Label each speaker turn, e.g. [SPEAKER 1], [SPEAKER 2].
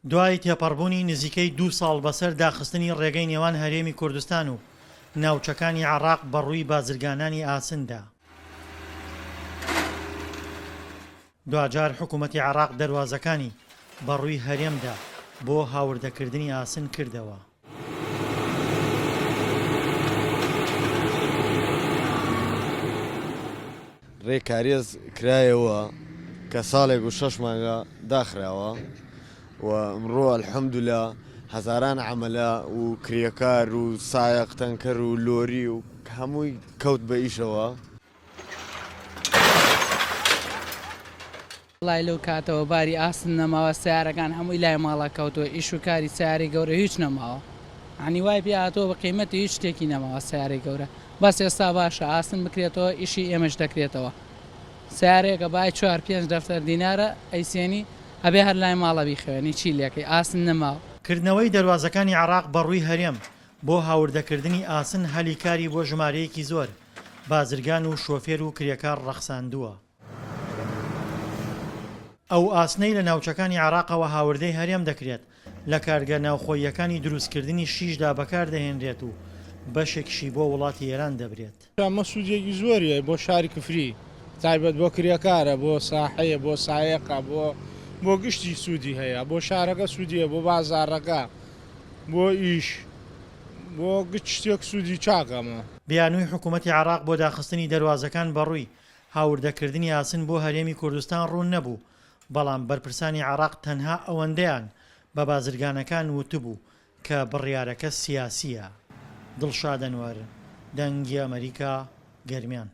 [SPEAKER 1] دوای تێپەڕبوونی نزیکەی دوو ساڵ بەسەر داخستنی ڕێگەی نێوان هەرێمی کوردستان و ناوچەکانی عێراق بەڕووی بازرگانانی ئاسندا، دواجار حکومەتی عێراق دەروازەکانی بەڕووی هەرێمدا بۆ هاوردەکردنی ئاسن کردەوە.
[SPEAKER 2] ڕێ کارێز کرایەوە کە ساڵێک و شەش مانگە داخراوە و ئمڕۆ الحمدللە هەزاران عەمەلە و کرێکار و سایەق تەنکەر و لۆری و هەمووی کەوت بە ئیشەوە.
[SPEAKER 3] وەڵای لەو کاتەوە باری ئاسن نەماوە سەیارەکان هەمووی لای ماڵە کەوتوە ئیش و کاری سەیارەی گەورە هیچ نەماوە یانی وای پێ هاتوە بە قیمەتی هیچ شتێکی نەماوە سەیارەی گەورە بەس ئێستا باشە ئاسن بکرێتەوە ئیشی ئێمەش دەکرێتەوە سەیارەیەکە بای چوار پێنج دەفتەر دینارە ئەیسێنی ئەبێ هەر لای ماڵە بیخەوێنی چی لێکەی ئاسن نەماوە.
[SPEAKER 1] کردنەوەی دەروازەکانی عێراق بەڕووی هەرێم بۆ هاوردەکردنی ئاسن هەلی کاری بۆ ژمارەیەکی زۆر بازرگان و شۆفێر و کرێکار ڕەخساندووە. ئەو ئاسنەی لە ناوچەکانی عێراقەوە هاوردەی هەرێم دەکرێت، لە کارگە ناوخۆییەکانی دروستکردنی شیشدا بەکاردەهێنرێت و بەشێکیشی بۆ وڵاتی ئێران دەبرێت.
[SPEAKER 4] ئەمە سوودێکی زۆری هەیە بۆ شاری کفری، تایبەت بۆ کرێکارە، بۆ ساحەیە، بۆ سایەقە، بۆ بۆ گشتی سوودی هەیە، بۆ شارەکە سوودی هەیە، بۆ بازاڕەکە، بۆ ئیش، بۆ گشت شتێک سوودی چاکە ئەمە.
[SPEAKER 1] بیانووی حکومەتی عێراق بۆ داخستنی دەروازەکان بەڕووی هاوردەکردنی ئاسن بۆ هەرێمی کوردستان ڕوون نەبوو، بەڵام بەرپرسانی عێراق تەنها ئەوەندەیان بە بازرگانەکان وتبوو کە بڕیارەکە سیاسییە. دڵشاد ئەنوەر، دەنگی ئەمەریکا، گەرمیان.